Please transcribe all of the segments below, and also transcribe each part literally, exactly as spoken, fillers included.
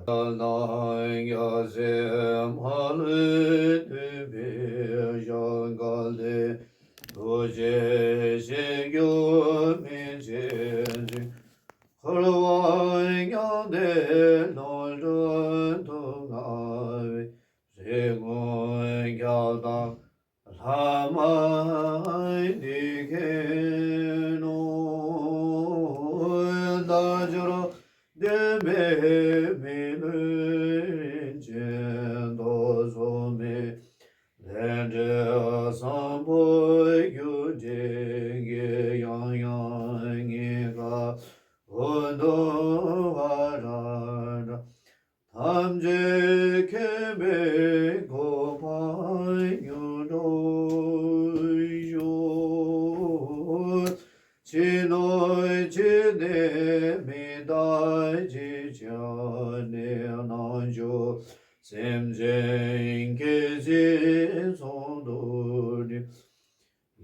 དང་། རྒྱལ་སྲས་མ་ལུས་སྡུད་པའི་ཞིང་ཁམས་དེར། ཐུགས་རྗེས་བཞེས་རྒྱུ་སྨིན་བྱེད་ཅིང་། འཁོར་བ་མྱང་འདས་ལམ་སྒྲོན་དུ་མངའ་བའི། རིགས་ཀུན་ཁྱབ་བདག་ལྷ་མ་འདི་མཁྱེན་ནོ། དལ་འབྱོར་བདེན་པའི་མི་ལུས་རིན་ཆེན་ཏོག་ཙམ་མེད། ལས་འབྲས་བཟང་པོ་རྒྱུ་འབྲས་ཀྱིས་ཡང་ཡང་ངེས་དཀའ་འུ་སྡུག་བ་ར་འདྲ། ཐམས་ཅད་མཁྱེན་པའི་གོ་འཕང་མྱུར་འགྲུབ་ཤོག། ཕྱི་སྣོད་ཆེན་ནས་མི་རྟག་ཅེས་བྱ་ནས། སྣང་ཕྱོགས་སེམས་ཅན་སྐད་ཅིག་ཚང་དུ་འདྲེས།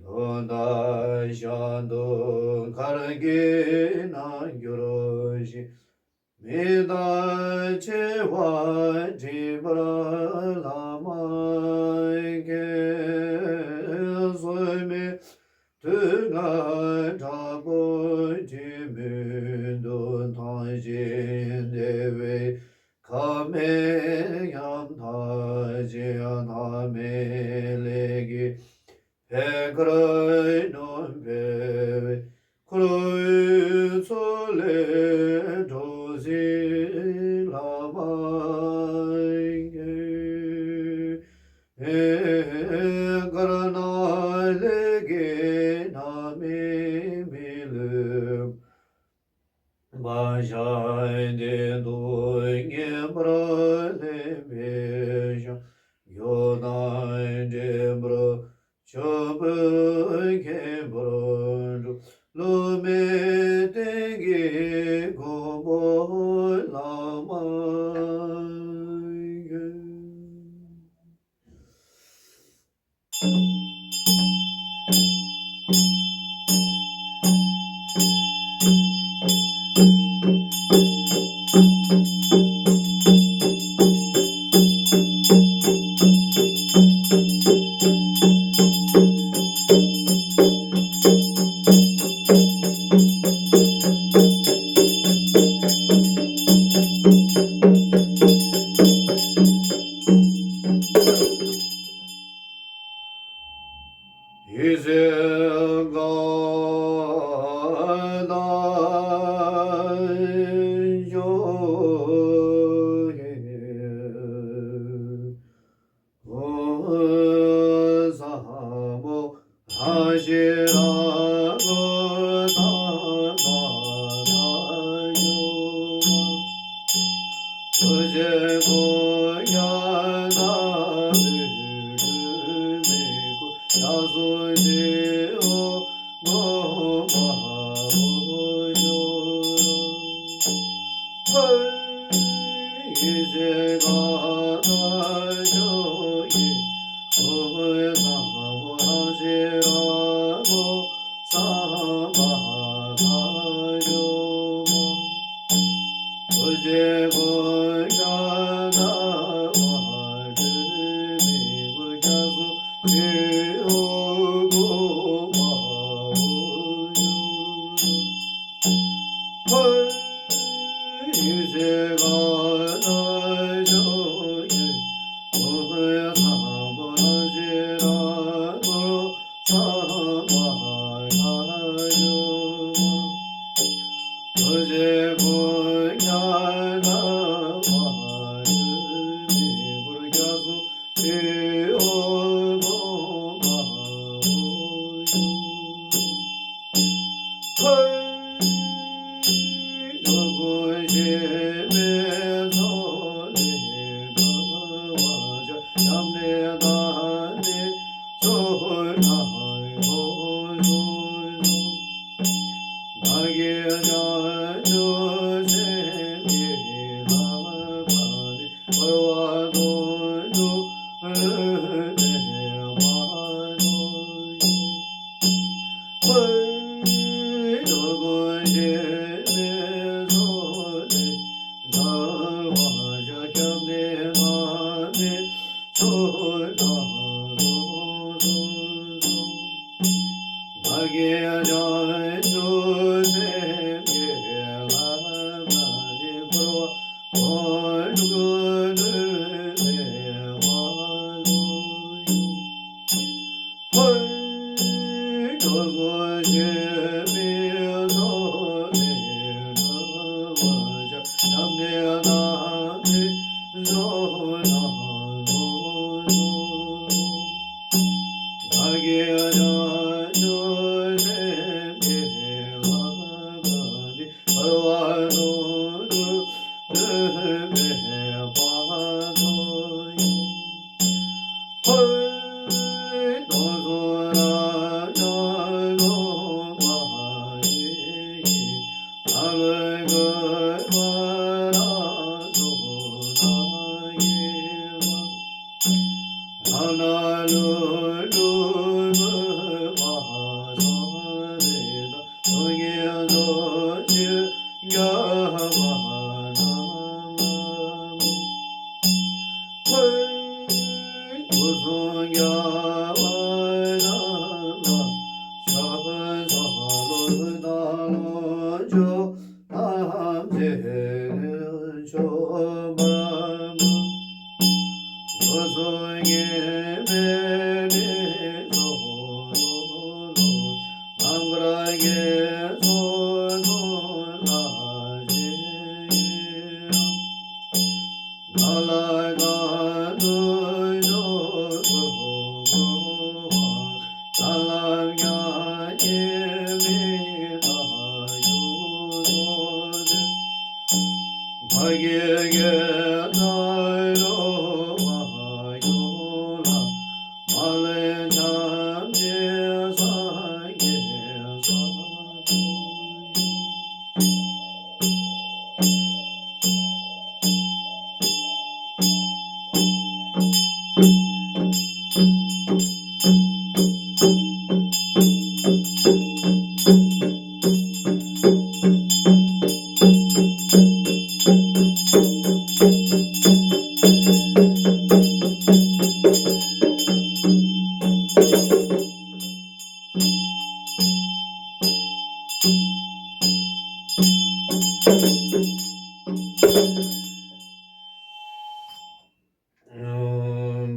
ལུང་དང་ཞག་དུས་གར་གྱིས་སྣང་གྱུར་ཞིང་། མི་རྟག་འཆི་བ་འདྲེན་པར་ལམ་མཁས། གསོད་མེད་དུག་ལྔའི་དྲག་པོ་འདྲེན་མི་འདུག། ཐམས་ཅད་བདེ་བའི་ཁམས་མེད་ཡང་། ཐམས་ཅད་ཐ་མལ་ལས་ཀྱི་ཕས་ཁར་གནོན་པའི། འཁོར་བའི་མཚོ་ལས་འགྲོ་བཞིན་ལམ་མཁས། དཀར་ནག་ལས་ཀྱི་རྣམ་སྨིན་མི་བསླུ་བ། ཞབས་འདྲེན་དུག་ངན་པར་ལེན་པའི་ཞིང་། རྒྱུ་དང་འབྲས་བུ་ཕྱུག་པོས་མཁྱེན་པར་འགྲོ། བསླུ་མེད་གཏན་གྱི་མགོན་པོ་ལམ་མཁས། ཡེ་ཤེས་ཀུན་ལྡན་ཡེ། ཨོ་ཟ་མོ། རང་བཞིན་རང་ངོ་དང་མ་དང་ཡོད་མ། ཐུགས་རྗེ་ཀུན་ཁྱབ་བདག་ལུས་སྒྲོལ་མའི་སྐུ། རྒྱ་མཚོ་སྤྱི་བོ་མགོན་པོ་ཡོད། ཧོ། ཡེ་ཤེས་ཀུན་ལྡན་ཡེ། ཨོ་ཟ་མོ། རང་བཞིན་རང་ངོ་ས་མ་ཐ་ཡོད་མ། ཐུགས་རྗེ་ཀུན་ཁྱབ་བདག་མ་སྒྲོལ་མའི་སྐུ། རྒྱ་མཚོ་སྤྱི་བོ་མགོན་པོ་ཡོད། ཧོ། ཡེ་ཤེས་ཀུན་ལྡན་ཡེ། ཨོ་ཟ་མོ། རང་བཞིན་རང་ངོ་ས་མ་ཐ་ཡོད་མ། ཐུགས་རྗེ་ཀུན་ཁྱབ་བདག་མ་སྒྲོལ་མའི་སྐུ། རྒྱ་མཚོ་སྤྱི་བོ་མགོན་པོ་ཡོད། ཧོ། འགྲོ་ཀུན་ཞི་བའི་མཚོ་ལས་འགྲོ་བ་སྐྱོབ། སྐྱབས་གནས་དང་ནི་ཚོགས་དང་དགོངས་གསོལ་ཞུ། བདག་གིས་བྱང་ཆུབ་སེམས་ཀྱི་བསླབ་པ་ནི།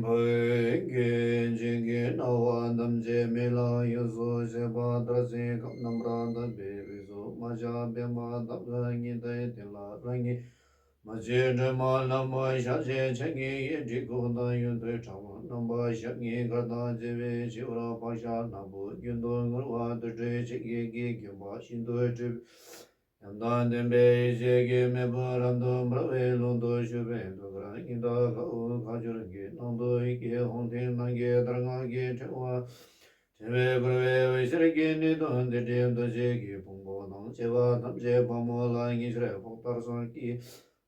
བོད་ཀྱི་འཇིག་རྟེན་གྱི་སྣང་བ་ཐམས་ཅད་མི་ལ་ཡོངས་སུ་ཤེས་པ་ལྟར་སེམས་ཁམས་རྣམ་པར་དག་པའི་དབུས་སུ་མ་ཆགས་པའི་མ་དག་པའི་ཉི་ཟླའི་སྟེང་ལ་རང་གི་མ་བཅོས་སྒྲོན་མ་ནག་མོ་ཞལ་གཅིག་ཕྱག་གཉིས་ཡེ་གྲི་གུག་དང་ཡོན་ཐོད་ཕྲེང་བ་རྣམ་པ་ཞབས་གཉིས་གར་དང་བཅས་པའི་སྤྱི་བོར་ཕག་ཞྭ་ནག་པོ་རྒྱུན་དུ་འགུལ་བ་དུར་ཁྲོད་ཆེ་གེ་གི་བརྒྱན་པ་ཤིན་ཏུ་སྤྲོས་པའི་ཉམས་དང་ལྡན་པའི་ཡེ་ཤེས་ཀྱི་མེ་དཔུང་རབ་ཏུ་འབར་བའི་ཀློང་དུ་ཞུགས་པའི་ཐུགས་ཀར་ཉི་ཟླ་དཀར་པོ་ཁ་སྦྱོར་གྱི་ནང་དུ་ཡི་གེ་ཧཱུྃ་ཏིང་ནམ་མཁའི་ལྟར་སྔགས་ཀྱི་ཕྲེང་བ་ཕྲེང་བས་བསྐོར་བའི་འོད་ཟེར་གྱི་སྣོད་དུ་འདི་འདྲའི་རྡོ་རྗེ་གི་ཕུང་པོ་དང་བཅས་པ་ཐམས་ཅད་ཕག་མོ་ལ་ཉི་ཤར་ཕོག་ལྟར་སངས་རྒྱས་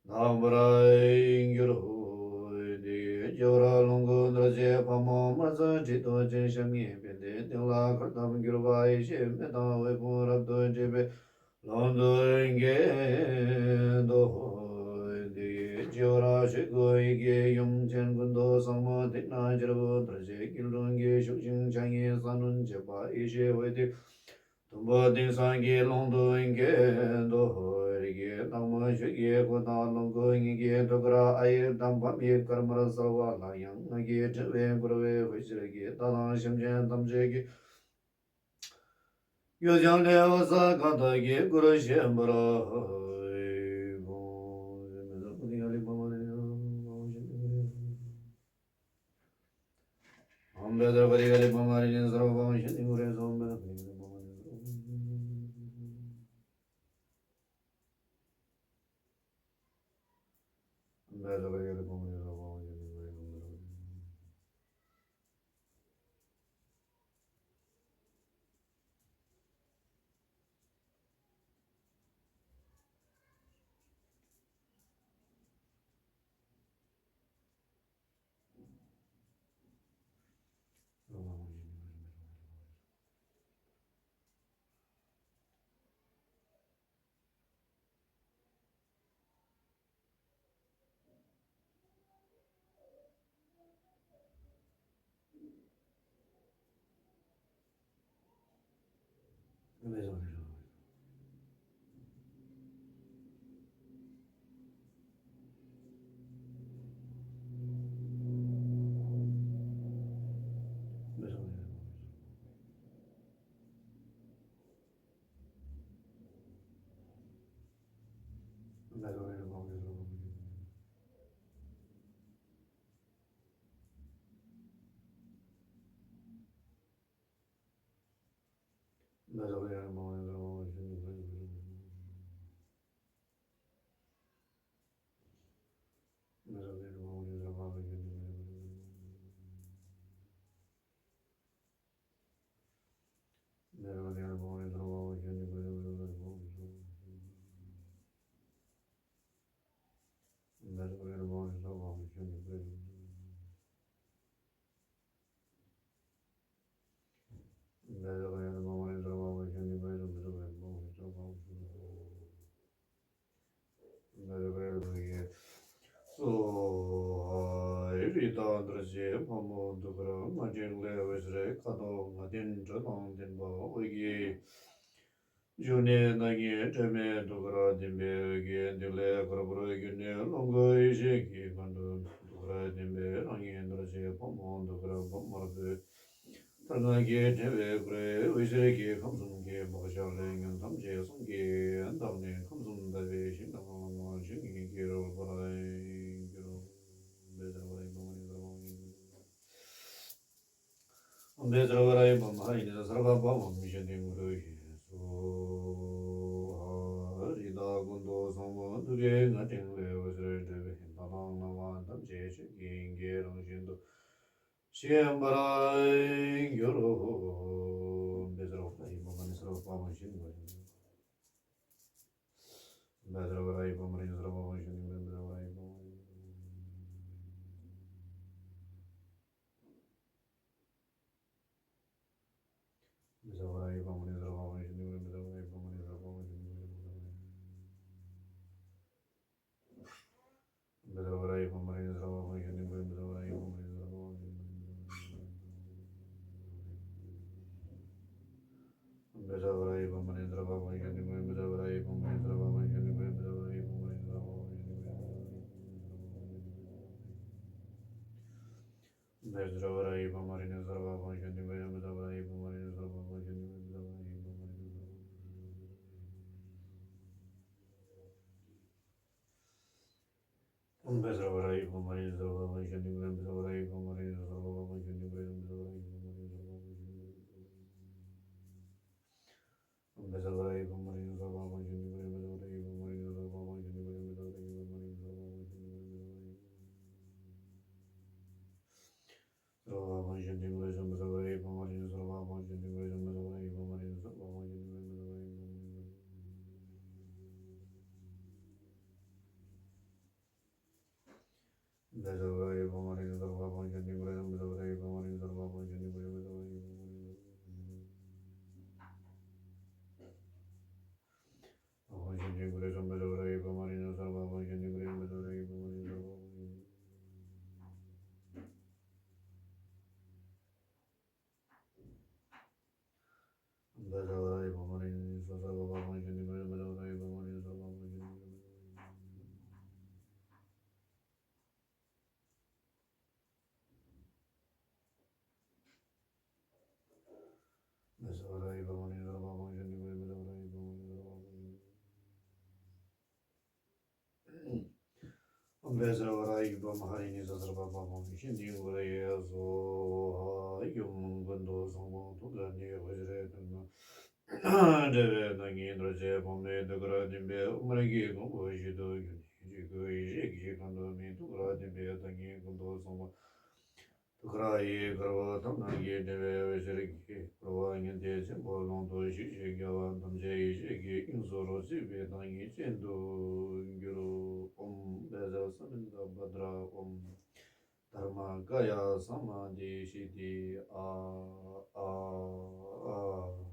དག་པར་གྱུར། དེའི་སྤྱི་བོར་ལོངས་སྐུ་རྡོ་རྗེ་ཕག་མོ་དམར་སེར་ཁྲི་གདུགས་ཅན་ཞབས་གཉིས་པད་ཟླའི་སྟེང་ལ་གར་ཐབས་གྱུར་པ་ཡེ་ཤེས་མེ་དང་འོད་ཕུང་རབ་ཏུ་འདྲེས་པའི་ཀློང་དུ་གྱེན་དུ། དེའི་སྤྱི་བོར་ཆོས་སྐུ་ཡི་གེ་ཡུམ་ཆེན་ཀུན་ཏུ་བཟང་མོ་དེ་ན་རྒྱལ་པོ་རྡོ་རྗེ་དཀྱིལ་འཁྲུངས་ཀྱི་ཤུགས་ཤིང་ཕྱག་གཉིས་ས་གནོན་བྱེད་པ་ཡེ་ཤེས་འོད་ཟེར་དུམ་བུ་ཏིང་སངས་རྒྱས་ཀློང་དུ་གྱེན་དུ། ཡི་གེ་ནག་མོ་ཆོས་ཀྱི་སྐུ་དང་ལོངས་སྐུ་གཉིས་ཀྱི་ཐུགས་ཀར་ཨ་ཡིག་དང་བམ་ཡིག་དཀར་དམར་གསལ་བ་ལ་ཡང་ངག་གི་ཕྲེང་བས་བསྐོར་བའི་འོད་ཟེར་གྱིས་བདག་དང་སེམས་ཅན་ཐམས་ཅད་ཀྱི་གཡོ་བྱང་ལས་འོད་གསལ་གང་དག་གི་སྐུར་བཞེངས་པར་ཕོངས། སོ་ཧ། རི་དྭགས་རྡོ་རྗེ་ཕག་མོ་གདུགས་དཀར་ལྔ་བསྒྲེང་ལས་འོད་ཟེར་ཁ་དོག་ལྔ་ལྡན་སྒྲ་དང་ལྡན་པ་འོད་ཀྱི་འབྱུང་གནས་སྣ་ལྔའི་སྒྲོན་མེ་གདུགས་དཀར་ལྡན་པའི་འོད་ཀྱི་མདུན་ལས་དཀར་པོར་གྱུར་ནས་ལོངས་སྐུ་ཡེ་ཤེས་ཀྱི་མགོན་པོ་གདུགས་དཀར་ལྡན་པའི་རང་བཞིན་རྡོ་རྗེ་ཕག་མོ་གདུགས་དཀར་འབུམ་དམར་པོའི་ཐལ་རྔ་གིས་བྲན་པའི་སྐུ་རུ་འོད་ཟེར་གྱི་ཁམས་གསུམ་གྱི་བག་ཆགས་ལས་ཉོན་ཐམས་ཅད་སངས་རྒྱས་བདག་ནི་ཁམས་གསུམ་དག་པའི་ཞིང་དང་བླ་མ་ཆོས་ཉིད་ཀྱི་རོལ་པར་གྱུར། འབེ་ཟེར་བ་ར་ཡི་བ་མ་རི་ཟེར་བ་མ་རི། འབེ་ཟེར་བ་ར་ཡི་བ་མ་ཧ་ཡི་ནི་ཟེར་བ་བ་མ་མི་ཤེས་ཏེ་ངུ་རུ་ཡི་སོ་ཧ། རི་དྭགས་ཀུན་ཏུ་བཟང་པོ་གདུགས་ཀྱི་ལྔ་བསྒྲེང་ལས་འོད་ཟེར་འཕྲོས་པས་ཡི་དྭགས་དང་ལྷ་མ་ཐམས་ཅད་ཆོས་ཀྱི་དབྱིངས་ཀྱི་རང་བཞིན་དུ་ཤེས་པར་འགྱུར་རོ། འབེ་ཟེར་བ་ར་ཡི་བ་མ་ནི་ཟེར་བ་བ་མ་ཤེས་ནི་བ་རི། འབེ་ཟེར་བ་ར་ཡི་བ་མ་རི་ནི་ཟེར་བ་བ་མ་ཤེས་ནི་བ་རི། འབེ་ཟེར་བ་ར་ཡི་བ་མ་རི། འབེ་ཟེར་བ་ར་ཡི་བ་མ་རི་ནི་ཟེར་བ་བ་མ་ཤེས་ནི་བ་རི། འབེ་ཟེར་བ་ར་ཡི་བ་མ་རི་ནི་ཟེར་བ་བ་མ་ཤེས་ནི་བ་རི། འབེ་ཟེར་བ་ར་ཡིག་པ་མ་ཧ་རི་ནི་ཟ་ཟར་པ་པ་པ་མི་ཤེས་འདི་གུ་ར་ཡེ་སོ་ཧ། ཡུམ་ཀུན་ཏུ་བཟང་པོ་ཐུགས་ཀ་ནས་འོད་ཟེར་འཕྲོས་ནས་འབྲེལ་བའི་སྣ་ལྔའི་རྡོ་རྗེ་ཕག་མོའི་གདུགས་དཀར་ལྡན་པའི་དབུ་མར་གྱི་གོང་བུ་བཞི་དུ་གྱུར་ནས་ཆོས་སྐུ་ཡེ་ཤེས་ཀྱི་གང་དུ་མིན་ཐུགས་ཀ་ལྡན་པའི་བདག་ཉིད་ཀུན་ཏུ་བཟང་པོ། ཐུགས་ཀ་ཡི་དཀར་པོ་ཐབས་རྣམས་ཀྱིས་འབྲེལ་བའི་འོད་ཟེར་གྱིས་འཁོར་བ་ཉི་ཟླའི་ཆེན་པོ་ཀློང་དུ་ཞི་ཞིང་རྒྱ་བ་ཐམས་ཅད་ཡེ་ཤེས་ཀྱི་དབྱིངས་སུ་རོ་གཅིག་པའི་བདག་ཉིད་ཅན་དུ་འགྱུར། ཨོཾ་བཛྲ་ས་མནྟ་བཛྲ། ཨོཾ་དྷརྨ་ཀ་ཡ་ས་མ་དྷི་སིདྡྷི། ཨ་ཨ་ཨ།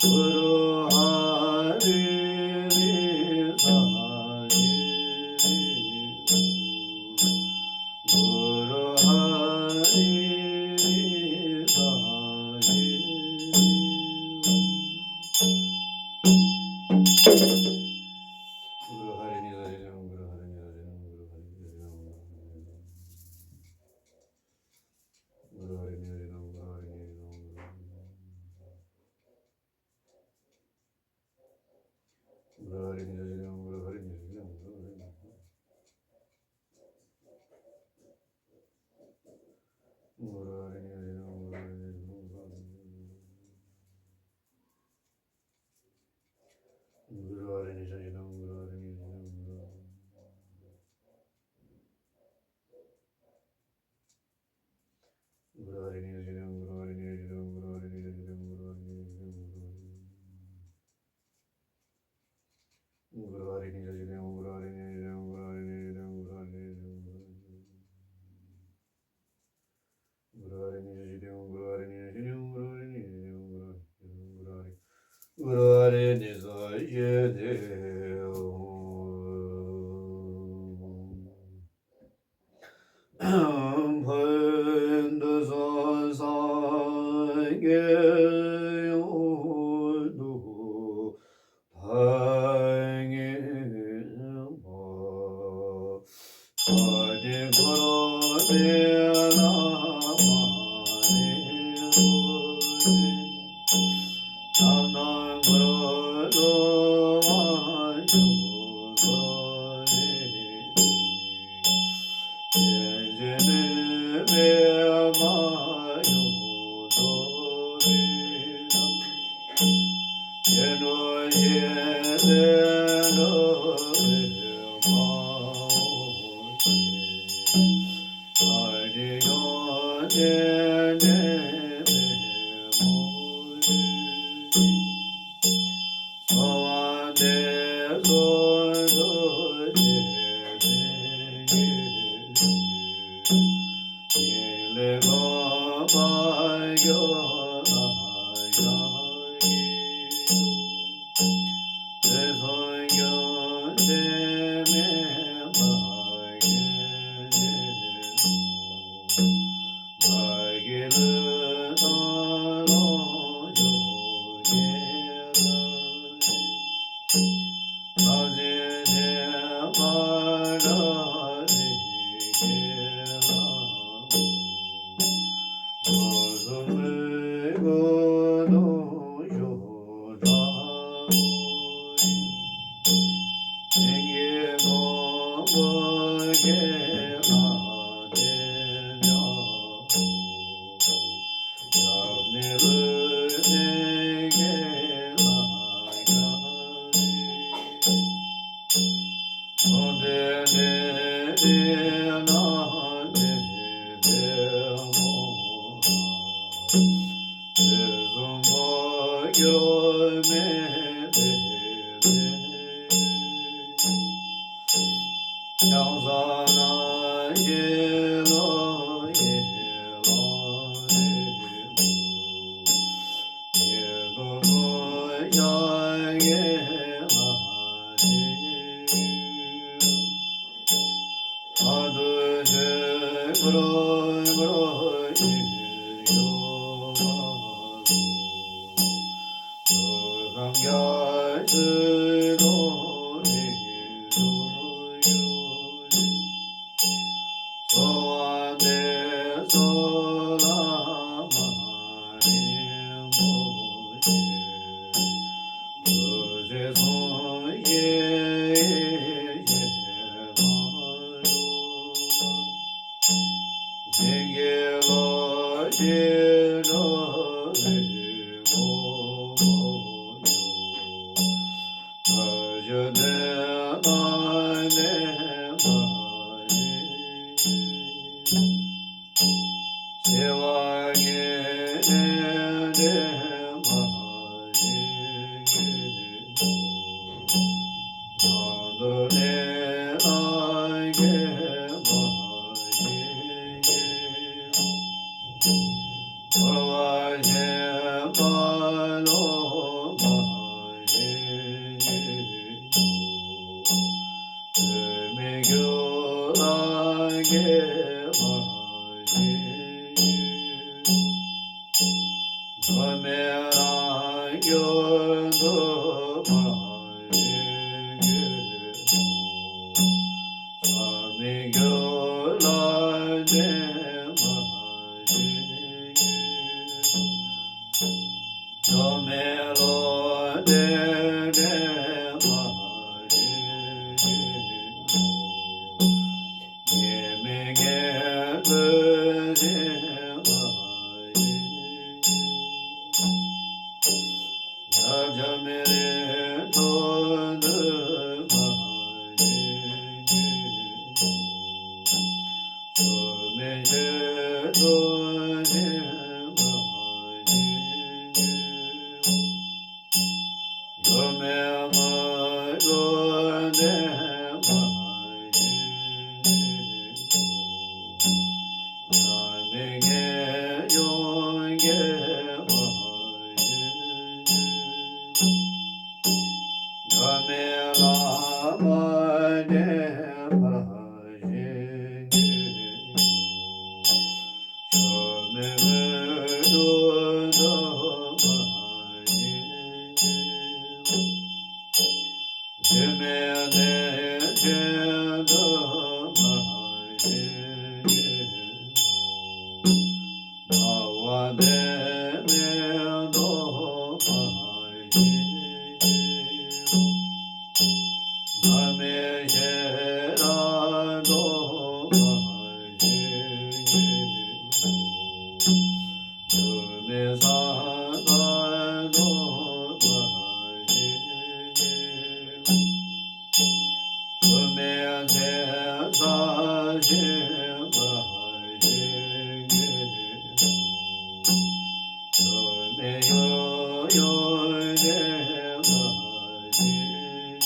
གུ་རུ་ཧ་རི་རི་ས་ཧ་རི་རི་ཨོཾ། གུ་རུ་ཧ་རི་རི་ས་ཧ་རི་རི་ཨོཾ། གུ་རུ་ཧ་རི་ནི་ས་ཧ་རི་ཨོཾ། གུ་རུ་ཧ་རི་ནི་ས་ཧ་རི་ཨོཾ། གུ་རུ་ཧ་རི་ནི་ས་ཧ་རི་ཨོཾ། འགྱུར་མེད་རང་རྒྱུད་དུ་མ་ཞིག་གི། ཟག་མེད་རྒྱུད་ལ་འདྲེས་མ་ཞིག་གི། འགྱུར་མེད་བློ་འདས་འདྲེས་མ་ཞིག་གི། ཉེས་དམིགས་ངེས་ཚུལ་ཤེས་པ་ཡིས། ཡ་བྱ་མེད་རིགས་དྲུག་འདུས་པ་ཡིས། ཚུལ་མིན་ཆོས་དྲུག་ཤེས་པ་ཡིས། འགྱུར་མེད་མ་གྱུར་འདྲེས་མ་ཞིག་གི། ཡ་མེད་ངེས་འབྱུང་སྐྱེས་པ་ཞིག་གི། འགྱུར་མེད་ལ་མ་འདྲེས་པ་ཞིག་གི། ཆོས་མེད་མུན་དུ་འདུས་པ་ཡིས། རྒྱུ་མེད་བདེ་ཆེན་འདུས་པ་ཡིས། སྣང་བ་བདེན་མེད་རྟོགས་པ་ཡིས། བདག་མེད་ཤེས་རབ་རྟོགས་པ་ཡིས། རྒྱུ་མེད་ས་དག་རྟོགས་པ་ཡིས། རྒྱུ་མེད་ཚེ་ས་ཤེས་པ་ཡིས། རྒྱུ་མེད་ཡུལ་ཡུལ་འདྲེས་པ་ཡིས།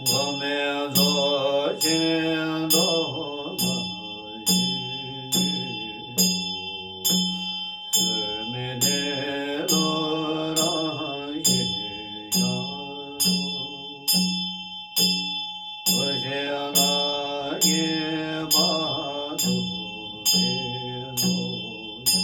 འགྱུར་མེད་རྫོགས་ཆེན་རྟོགས་པ་ཡིས། ཚུལ་མིན་གནས་ལུགས་རང་བཞིན་ཤར། འདུ་ཤེས་ལ་ངེས་པ་ཐུག་པའི་བློ་ཡིས།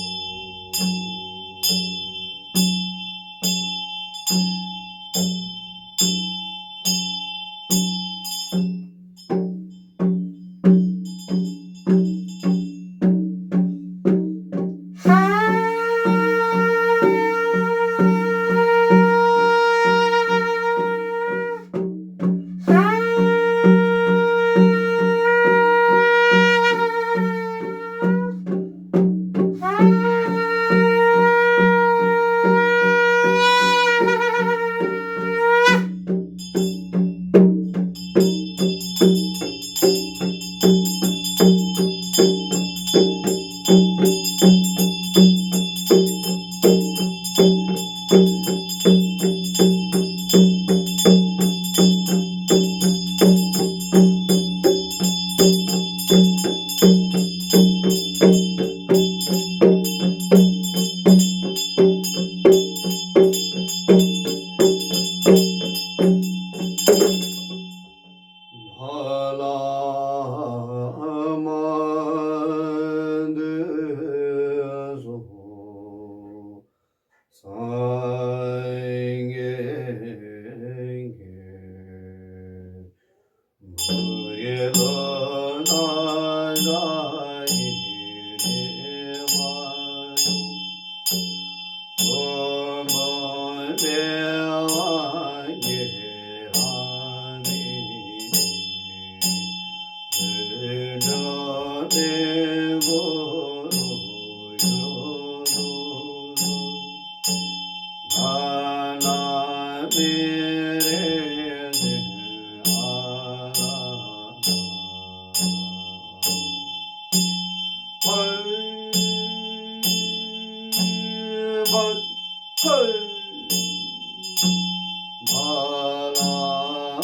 ཕ་ལ་མ་འདུས་སོ། སངས་རྒྱས་ཀྱི་མུ་གེ་ལོ་ན་ཟ་ཡི་རེ་མ་ཡོང་། ཀུན་སྤངས་པའི་དབང་གིས་རང་མི་གནས། འོད་འཕྲོས་པའི་སྒོ་རུ་གྱུར་ཏོ། ལ་ན་མེ་རེ་ཟེར་ཨ་ལ་ཨ། ཕར་ཕར་ཕར། ཕ་ལ་མ་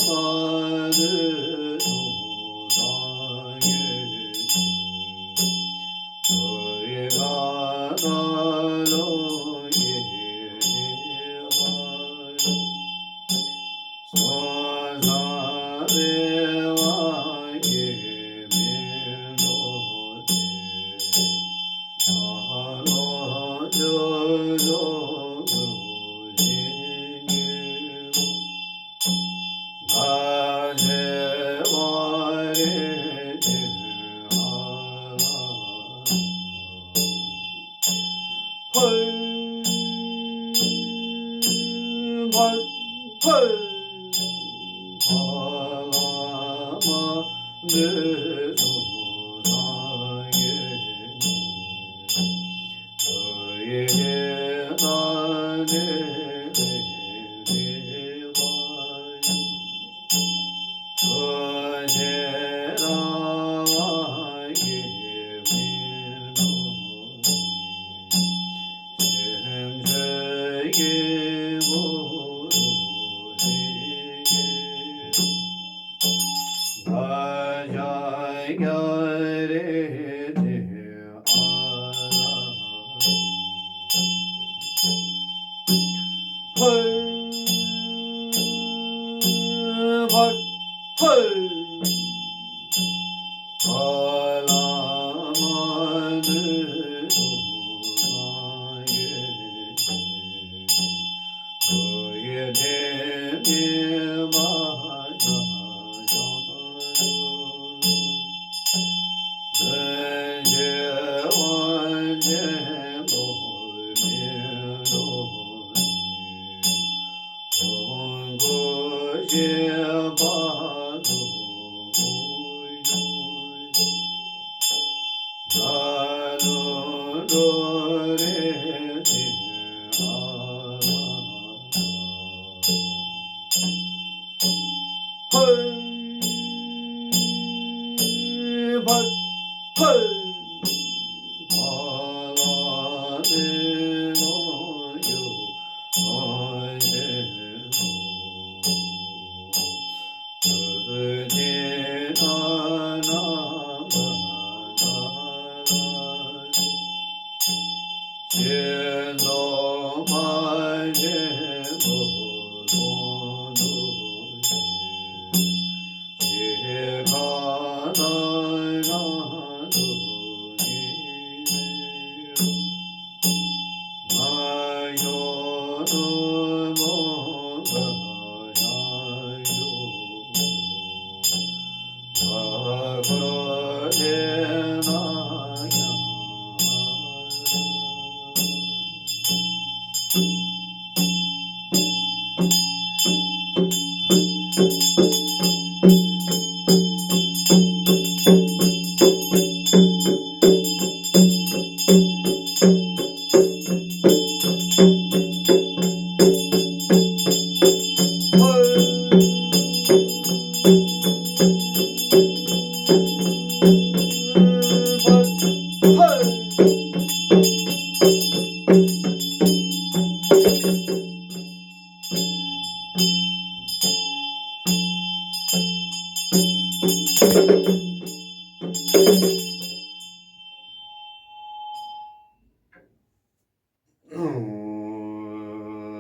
འདུས་སོ་སངས་རྒྱས་ཀྱི། མུ་གེ་ཁ་ན་ལོ་ཡི་རེ་མ་ཡོང་། སོ་སོ་བའི་དབང་གིས་མི་འགྲོ་སྟེ། ནམ་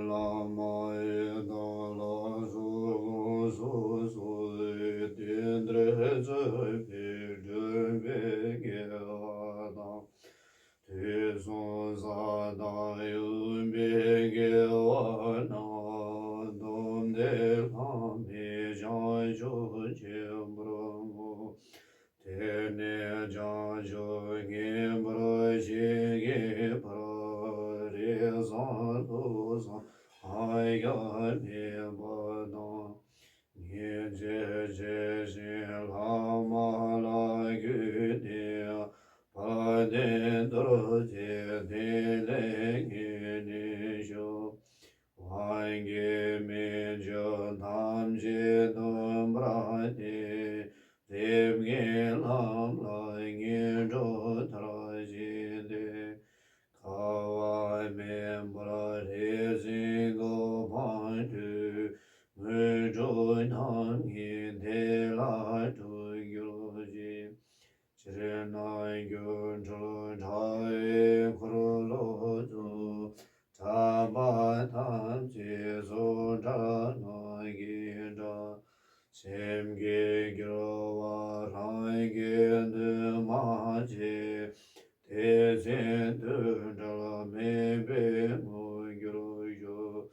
བླ་མ་ཡི་དམ་ལ་སོགས་སོ་སོའི་རྟེན་འབྲེལ་མཛད་པའི་སྒྲུབ་པའི་དགེ་བ་དང་། དུས་གསུམ་ས་དང་ཡོན་པའི་དགེ་བ་རྣམས་བསྡོམས་ཏེ་ལྷ་མིའི་བྱང་ཆུབ་ཆེན་པོར་བསྔོ། དེ་ནས་བྱང་ཆུབ་ངེས་པར་ཞིག་གི་ཕ་རི་སར་ལྷུང་སོང་། ཨ་ཡ་མེད་པ་དང་། ཉིན་བྱེད་བྱེད་བཞིན་ལྷག་མ་ལ་གུས་ནས། དཔལ་ལྡན་རྡོ་རྗེ་ཐིག་ལེ་ཉིད་ནས་ཞུ། དབང་གི་མི་འགྱུར་ཐམས་ཅད་སྟོན་པར་བསྟན། རིམ་གྱིས་ལམ་ལ་ངེས་འགྲོ་མཐར་ཕྱིན་ཏེ། དགའ་བ་མེད་པར་ལྷས་བྱིན་གོ་འཕང་མཐོའི། དངོས་གྲུབ་རྣམ་གཉིས་དེ་ལ་སྤྲུལ་གྱུར་ཅིག། སྤྱིར་ན་སྒྱུ་འཕྲུལ་དྲ་བའི་འཁོར་ལོ་བཅུ། གྲགས་པ་ཐམས་ཅད་སུ་འདྲ་ངག་གི་སྒྲ། སེམས་ཀྱི་སྐྱོ་བ་རང་གི་འདུན་མ་བྱེད། དེ་ཚེ་དུས་ འབྲལ་མེད་པའི་མངོན་གྱུར་ཤོག་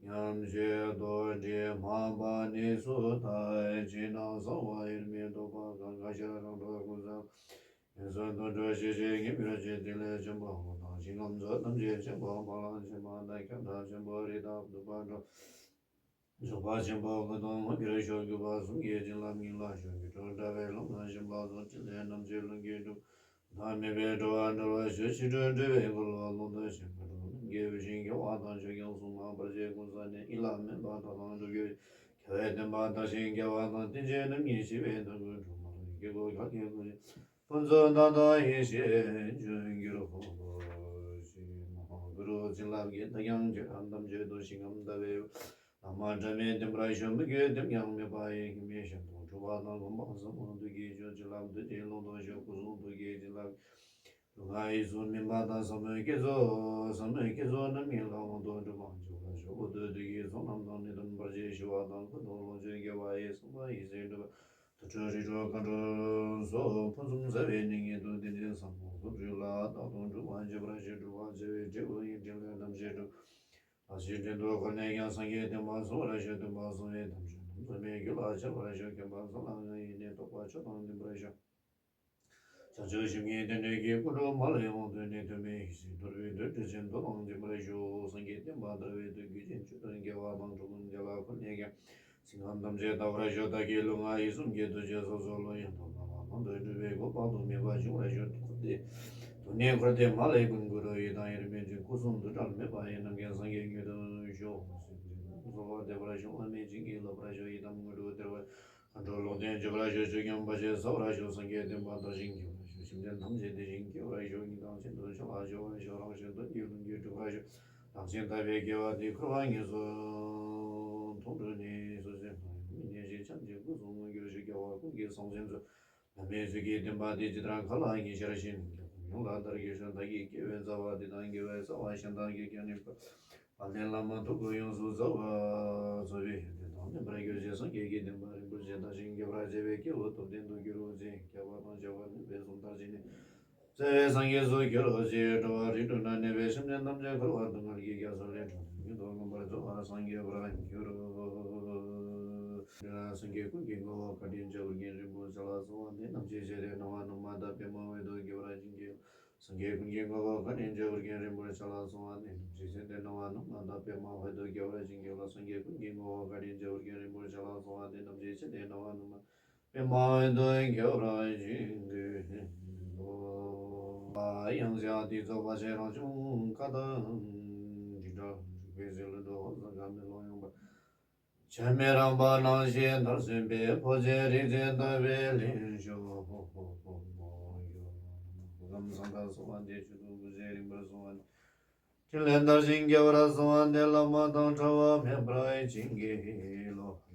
ཉམས་བཞེས་རྡོ་རྗེ་འཕགས་པ་ནི་སུ་དག །ཕྱི་ནང་གསང་བ་དབྱེར་མེད་རྟོགས་པ་གང་། གང་ཞིག་རང་གྲོལ་ཀུན་བཟང་། ཡོངས་སུ་དོན་གྲུབ་ཞི་བྱེད་ཉིད་ཀྱི་རྗེ། ཏིལ་ལས་ཆེན་པོ་འོད་དང་ཞིང་ཁམས་སུ། ཐམས་ཅད་ཆེན་པོ་འཕགས་ལམ་ཆེན་པོ་དང་། ཁྱབ་བདག་ཆེན་པོ་རིགས་དང་བསྡུས་པ་འགྲོ། འཇུག་པ་ཆེན་པོ་ཀུན་ཏུ་མངོན་གྱུར་ཤོག །གུས་པ་གསུམ་གྱི་བྱིན་རླབས་ཉིད་ལ་ཞུགས། སྒྱུ་འཕྲུལ་དྲ་བའི་ལྷུམས་དང་བཅས་པ་སོགས། ཕྲིན་ལས་རྣམ་བཞི་ལྷུན་གྱིས་གྲུབ། བདག་མེད་པའི་སྤྲུལ་པ་འགྲུབ་པར་ཤོག །ཕྱི་སྒྲོལ་སྤྲུལ་པའི་འཁོར་ལོ་ཀློང་དུ་གཤེགས་པ། འགྲོ་རྣམས་ཀྱི་དབུལ་ཞིང་སྐྱོ་བ་དང་། ཆོས་སྐྱོང་སྲུང་མ་བར་ཆད་ཀུན་བསལ་ནས། ཡིད་ལ་མོས་པ་དག་དང་སྒྲུབ་བརྒྱུད། རྒྱལ་བའི་བསྟན་པ་དར་ཞིང་རྒྱས་པ་དང་། བསྟན་བཅོས་རྣམ་གཉིས་ཞི་བའི་མཐའ་ཀུན། འགྲོ་མ་ལུས་སྐྱེ་དགུའི་གང་གི་ཀུན། ཕུན་སུམ་ཚོགས་པ་ཡེ་ཤེས་འབྱུང་གྱུར་ཅིག །གུ་རུ་བྱིན་རླབས་ཀྱིས་བདག་ཀྱང་ཁྱོད་རང་ཐམས་ཅད་དུ། ཞིང་ཁམས་ཟླ་བའི་འོད། ལྷག་མ་སྒྲ་མེད་ལྡན་པར་ཤོག །མོས་གུས་ལྡེམ་ཡང་མེད་པ་ཡི། ལྷད་མེད་ཞལ་མཐོང་གྲུབ་པ་དང་། གོ་འཕང་ཟབ་མོ་ཐུགས་ཀྱི་མཆོག །བྱིན་རླབས་རྡོ་རྗེའི་ཀློང་དུ་ཤོག །སྐུ་གསུང་ཐུགས་ཀྱི་བྱིན་རླབས་ཀྱིས། ལུས་ངག་ཡིད་གསུམ་སྨིན་པ་དང་། ཟབ་མོའི་བསྐྱེད་རྫོགས། ཟབ་མོའི་བསྐྱེད་རྫོགས་རྣམ་གཉིས་ལ་དབང་དུ་འགྲོ་བར་འགྱུར་བར་ཤོག །འོ་དོད་བདུད་ཀྱི་ཚོགས་རྣམས་དང་། ནད་གདོན་བར་ཆད་ཞི་བ་དང་། ཀུན་ཏུ་ལོངས་སྤྱོད་རྒྱས་པ་ཡི། བསམ་པ་ཡིད་བཞིན་འགྲུབ་པ། དུར་ཁྲོད་རི་ཁྲོད་གངས་ཁྲོད་སོགས། ཕུན་སུམ་ཚོགས་པའི་གནས་ཉིད་དུ། དེ་འདྲའི་ཟབ་མོ་སྒོམ་ཞུགས་ལ། རྟག་ཏུ་འགྲུབ་པར་བྱེད་པར་ཤོག །སྒྲུབ་པར་བྱ་བའི་འབྲས་བུ་ཡི། ཕྲིན་ལས་རྣམ་བཞི་སྒྲུབ། ལག་ཤེས་སྤྲིན་དུ་བསྐོར་ནས་ཀྱང་། སངས་རྒྱས་བསྟན་པ་སྲུང་བར་ཤོག །སྟོན་པ་སྲུང་བའི་དམ་ཆོས་རྣམས། འཛད་མེད་རྒྱུད་ལ་འཆར་བར་ཤོག །མཁྱེན་པ་གསུམ་ལ་ང་ཡི་གནས། རྟོགས་པ་མཆོག་དང་ལྡན་པར་ཤོག །བྱང་ཆུབ་ཤིང་གི་རྟེན་འབྲེལ་གྱི། ཀུན་འགྲོ་མ་ལུས་དབང་དུ་གནས། ཐོགས་མེད་ཡེ་ཤེས་འཁོར་བའི་རྡུལ་བྲལ་ཅིང་། རྡོ་རིང་འཛིན་པར་ཤོག །སངས་རྒྱས་བསྟན་པ་དར་བའི་མཐུ། རྒྱུད་ཆེན་མཆོག་ཏུ་རྒྱས་པ་དང་། འགྲོ་ཀུན་བདེ་བ་ཁོ་ནས་ཀྱང་། ཚིག་ངན་ཐམས་ཅད་དག་པར་ཤོག །བདག་གི་ལུས་ངག་ཡིད་གསུམ་གྱི་ཐུགས་རྗེས་སོ་སོ་བློ་ཡི་དོན་དག་ལ་ལྷག་པར་དུ་སྒྲུབ་པའི་གོ་འཕང་དུ་སྨིན་པ་འབྱུང་བར་ཤོག །འཁོར་འདས་དུ་གནས་འཁོར་འདས་མ་ལུས་ཀུན། གུ་རུ་ཡི་དམ་དབྱེར་མེད་ཅིང་། སྐུ་གསུང་ཐུགས་བྲལ་མེད་པ་ཡི། རྣམ་མཁྱེན་སངས་རྒྱས་མངོན་དུ་ཤོག །སེམས་ཅན་རྣམས་སོལ་བ་འདེབས་པར་ཤོག །བླ་མེད་བྱིན་གྱིས་རློབ་པར་ཤོག །ཡི་དམ་དངོས་གྲུབ་སྟེར་བར། མཁའ་འགྲོ་ཀློང་ལྡན་བརྗིད་པར་ཤོག །ཆོས་སྐྱོང་བར་ཆད་སེལ་བར་ཤོག །སངས་རྒྱས་བསྟན་པ་དར་ཞིང་རྒྱས་པར་ཤོག །སེམས་ཅན་ཐམས་ཅད་བདེ་ཞིང་སྐྱིད་པར་ཤོག །ངེས་དང་ཤིན་ཏུ་བྱ་བ་སྐྱོབ་པར་ཤོག །རང་གཞན་དོན་གྱི་ལམ་གྱིས་སྒྲིབ་པར་ཤོག །བདག་གཞན་དག་པའི་དགེ་བ་འདི། འཁོར་བ་ངན་སོང་དུ་འགྲོ་ནས། སུ་ཞིག་སྣང་ཡང་མི་གནས་ཤིང་། ཕྱམ་གཅིག་སྐུ་གསུང་མངོན་གྱུར་ཤོག །རྒྱལ་བ་ཀུན་གྱི་སྲོག་འཛིན་ཚུལ། བླ་མའི་ཚུལ་གྱིས་བསྟན་པ་འདི། ཇི་ལྟར་མཁའ་ལ་ཉི་ཤར་བཞིན། རྒྱལ་ཁམས་ཡོངས་ལ་དར་རྒྱས་ཤོག །བདག་གི་དགེ་བའི་རྩ་བ་འདི་དང་། དགེ་བའི་རྩ་བ་གཞན་དག་གིས་ཀྱང་ནི། དཔལ་ལྡན་བླ་མ་ཐུགས་ཀྱིས་ཡོངས་སུ་རྩ་བ། རྩ་བའི་ཡོན་ཏན་དང་ལྡན་པར་གྱུར་ཅིག །སངས་རྒྱས་ཀྱི་བསྟན་པ་རིན་པོ་ཆེ་དར་ཞིང་རྒྱས་པར་བྱེད་པའི་སྐྱེས་བུ་སྟོབས་ལྡན་དུ་གྱུར་ཅིག །སྐྱེ་བ་དང་བྱ་བ་ནུས་པའི་གསུམ་དར་ཞིང་ནི། རྩ་བའི་སངས་རྒྱས་སུ་གྱུར་ཅིག །འགྲོ་བ་རིགས་དྲུག་ན་གནས་པའི་སེམས་ཅན་ཐམས་ཅད་འཁོར་བ་སྡུག་བསྔལ་གྱི་རྒྱ་མཚོ་ལས་སྒྲོལ་ཏེ་མྱུར་དུ་མངོན་པར་རྫོགས་པར་སངས་རྒྱས་པར་འགྱུར། སངས་རྒྱས་ཀུན་གྱི་ངོ་བོ་བཀའ་དྲིན་ཅན། ཨོ་རྒྱན་རིན་པོ་ཆེ་ལ་གསོལ་བ་འདེབས། རྣམ་ཤེས་ཆེ་སྟེ་སྣང་བ་སྣང་མ་དག །པདྨ་འོད་དུ་དགྱེས་པར་བྱིན་གྱིས་རློབས། སངས་རྒྱས་ཀུན་གྱི་ངོ་བོ་བཀའ་དྲིན་ཅན། ཨོ་རྒྱན་རིན་པོ་ཆེ་ལ་གསོལ་བ་འདེབས། རྣམ་ཤེས་ཆེ་སྟེ་སྣང་བ་སྣང་མ་དག །པདྨ་འོད་དུ་དགྱེས་པར་བྱིན་གྱིས་རློབས། སངས་རྒྱས་ཀུན་གྱི་ངོ་བོ་བཀའ་དྲིན་ཅན། ཨོ་རྒྱན་རིན་པོ་ཆེ་ལ་གསོལ་བ་འདེབས། རྣམ་ཤེས་ཆེ་སྟེ་སྣང་བ་སྣང་མ། པདྨ་འོད་དུ་དགྱེས་པར་བྱིན་གྱིས་རློབས། ཡང་ཟེར་ཡང་དེ་རྫོགས་པ་ཆེ་རང་བྱུང་བཀའ་དང་། འདི་འདྲ་འཇུག་པའི་ཟིལ་གནོན་དུ་ཧོར་ས་ག་མེ་ལོང་ཡངས་པ། ཆད་མེད་རང་བབས་སྣང་ཞིང་མཐར་སོན་པའི། འཕོ་ཆེན་རིག་འཛིན་ལྟ་བུའི་ལྷུན་ཞུགས། ཧོ་ཧོ་ཧོ་ཧོ། ཡོ། སྐུ་ཁམས་བཟང་དང་གསོལ་བ་འདེབས། མཆོག་ཏུ་སྐུ་ཚེ་རིང་བར་གསོལ་བ་འདེབས། ཕྲིན་ལས་དར་ཞིང་རྒྱས་པར་གསོལ་བ་འདེབས། བླ་མ་དང་འབྲལ་བ་མེད་པར་བྱིན་གྱིས་རློབས།